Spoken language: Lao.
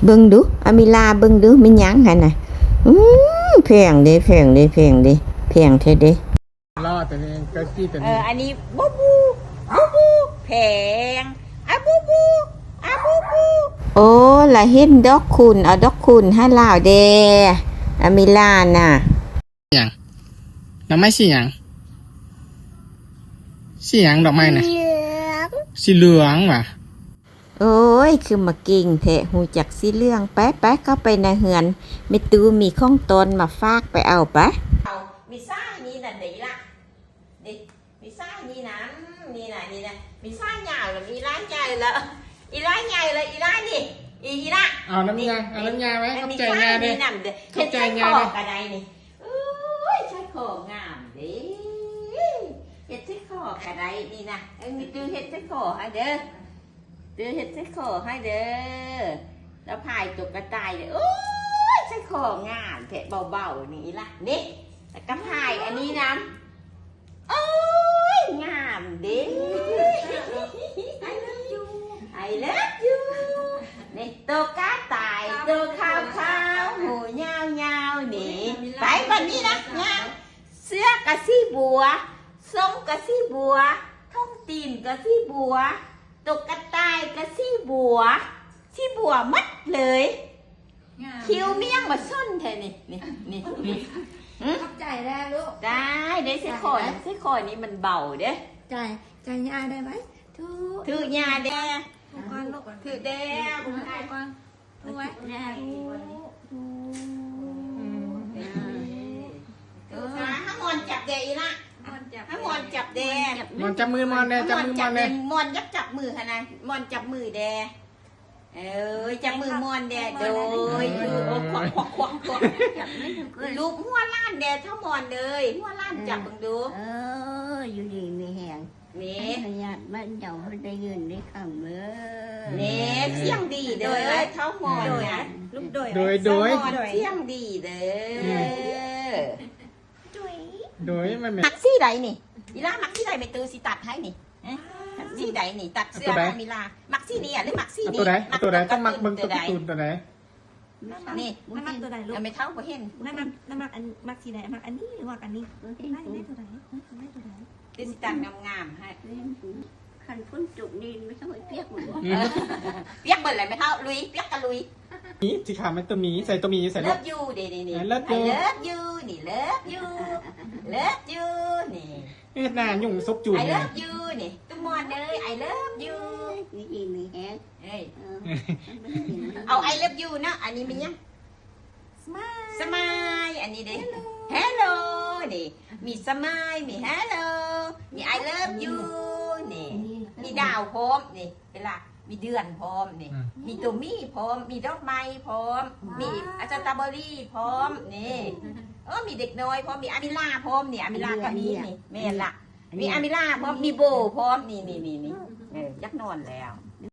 ເບິ່ງດູ ອາມິລາ ເບິ່ງດູ ແມ່ນຫຍັງຫັ້ນນະ? ອືມ ແພງເດ້ ແພງເດ້ ແພງເດ້ ແພງແທ້ເດ້. ລໍແຕ່ນີ້ ກະຊິແຕ່ ເອີ ນີ້ ອັນນີ້ ບູບູ ບູບູ ແພງ ອາ ບູບູ ອາ ບູບູ. ໂອ້ ລະເຫັນດອກຄູນ ເອົາດອກຄູນໃຫ້ລາວແດ່ ອາມິລານະ. ຫຍັງ? ດອກໄມ້ສີຫຍັງ? ສີຫຍັງດອກໄມ້ນະ? ສີເຫຼືອງ. ສີເຫຼືອງຫວາ? ໂອ້ຍ ຄືມາເກັ່ງແທ້ ຮູ້ຈັກສີເຫຼືອງ. ໄປ ໄປ ເຂົ້າໄປໃນເຮືອນ ແມ່ຕູ້ມີຂອງຕ້ອນມາຝາກ ໄປເອົາໄປ. ເອົາ ມີສາຍນີ້ນັ້ນເດ້ອີ່ຫຼ້າ ນີ້ ມີສາຍນີ້ນຳ ນີ້ນະ ນີ້ນະ ມີສາຍຍາວລະ ມີຫຼາຍໃຫຍ່ລະ ອີ່ຫຼ້າໃຫຍ່ລະ ອີ່ຫຼ້ານີ້ ອີ່ ອີ່ຫຼ້າ ເອົານຳຍາ ເອົານຳຍາໄວ້. ຂອບໃຈຍາເດ້ ຂອບໃຈຍາເດ້ ເຮັດໃສ່ຄໍກໍໄດ້ນີ້. ໂອ້ຍ ໃສ່ຄໍງາມເດ້ ເຮັດໃສ່ຄໍກໍໄດ້ນີ້ນະ. ເອີ ມີຕູ້ເຮັດໃສ່ຄໍໃຫ້ເດີ ຕູ້ເຮັດໃສ່ຄໍໃຫ້ເດີ ລະພາຍຕົກກະຕ່າຍເດີ. ໂອ້ຍ ໃສ່ຄໍງາມແທ້ ເບົາໆນີ້ລະ ນີ້ ລະກະພາຍອັນນີ້ນຳ. ໂອ້ຍ ງາມເດ້ I love you I love you ນີ້ ໂຕກະຕ່າຍ ໂຕຂາວໆ ຫູຍາວໆນີ້. ໄປ ບັດນີ້ນະ ງາມ ເສື້ອກະສີບົວ ສົ້ງກະສີບົວ ຖົງຕີນກະສີບົວ ຕົກກະຕ່າຍກະສີບົວ ສີບົວໝົດເລີຍ. ຄິວມີຫຍັງມາສົນແທ້ນີ້ ນີ້ ນີ້ ນີ້. ຂອບໃຈແດ່ລູກ ໄດ້ ໄດ້ໃສ່ຄໍ ໃສ່ຄໍນີ້ມັນເບົາເດ້. ໃຈ ໃຈຍ່າໄດ້ໄວ ຖື ຖືຍ່າແດ່ ຖືກ່ອນລູກ ຖືແດ່ ຖືກ່ອນ ຖືໄວ້ ຖື ເອີ ໃຫ້ມ່ອນຈັບແດ່ອີ່ຫຼ້າ ໃຫ້ມ່ອນຈັບແດ່. ມ່ອນຈັບມືມ່ອນແດ່ ຈັບມືມ່ອນແດ່ ມ່ອນຢາກຈັບມືຫັ້ນນະ ມ່ອນຈັບມືແດ່. ເອີ ຈັບມືມ່ອນແດ່ ໂດຍ ໂດຍ ໂອ້ ຄວັກ ຄວັກ ຄວັກ ຄວັກ ລູບຫົວຫຼານແດ່ ທ້າວມ່ອນເອີຍ ຫົວຫຼານຈັບເບິ່ງດູ. ເອີ ຢູ່ດີມີແຮງ ນີ້ ໃຫ້ຍາດບ້ານເຈົ້າເພິ່ນໄດ້ເງິນໄດ້ຄຳເດີ ນີ້ ສຽງດີເດີ ທ້າວມ່ອນນະ ລູກໂດຍ ໂດຍ ໂດຍ ສຽງດີເດີ. ໂດຍ ມັນແມ່ນ ມັກສີໃດນີ້ ອີ່ຫຼ້າ ມັກສີໃດ ແມ່ຕູ້ຊິຕັດໃຫ້ນີ້. ຮະ ມັກສີໃດນີ້ ຕັດເສື້ອ ອາມິລາ ມັກສີນີ້ ຫຼືມັກສີນີ້? ຕົວໃດ ຕົວໃດ ຕ້ອງມັກເບິ່ງຕົວກາຕູນຕົວໃດ. ນີ້ ມັນມັກຕົວໃດລູກ? ແມ່ເຖົ້າບໍ່ເຫັນ ມັນມັກ ມັນມັກອັນ ມັກສີໃດ ມັກອັນນີ້ ຫຼືມັກອັນນີ້? ຕົວໃດ ຕົວໃດ ຕົວໃດ ຊິຕັດງາມໆໃຫ້. ຄັນຝົນຕົກນີ້ ແມ່ເຖົ້າປຽກໝົດ ປຽກເບິດແຫຼະແມ່ເຖົ້າ ລຸຍ ປຽກກະລຸຍ. ມີສີຂາວ ແມ່ນຕົວມີ ໃສ່ຕົວມີໃສ່ລູກ Love you ເດ້ ນີ້ ນີ້ I love you I love you ນີ້ Love you Love you ນີ້ ເຮັດໜ້າຫຍຸ້ງສົບຈູນ I love you ນີ້ ຕຸ້ມມອນເອີຍ I love you ມີດີມີແຮງ ເອີຍ ເອີ ເອົາ I love you ເນາະ. ອັນນີ້ມີຫຍັງ? Smile Smile ອັນນີ້ເດ້ Hello ນີ້ ມີ Smile ມີ Hello ມີ I love you ນີ້ ມີດາວພ້ອມນີ້ ເວລາ ມີເດືອນພ້ອມນີ້ ອືມ ມີໂຕໝີພ້ອມ ມີດອກໄມ້ພ້ອມ ມີສະຕຣໍເບີຣີພ້ອມນີ້ ເອີ ມີເດັກນ້ອຍພ້ອມ ມີອາມິລາພ້ອມນີ້ ອາມິລາກໍມີນີ້ ແມ່ນລະ ມີອາມິລາພ້ອມ ມີໂບພ້ອມ ນີ້ໆໆ ເອີ ຢາກນອນແລ້ວ.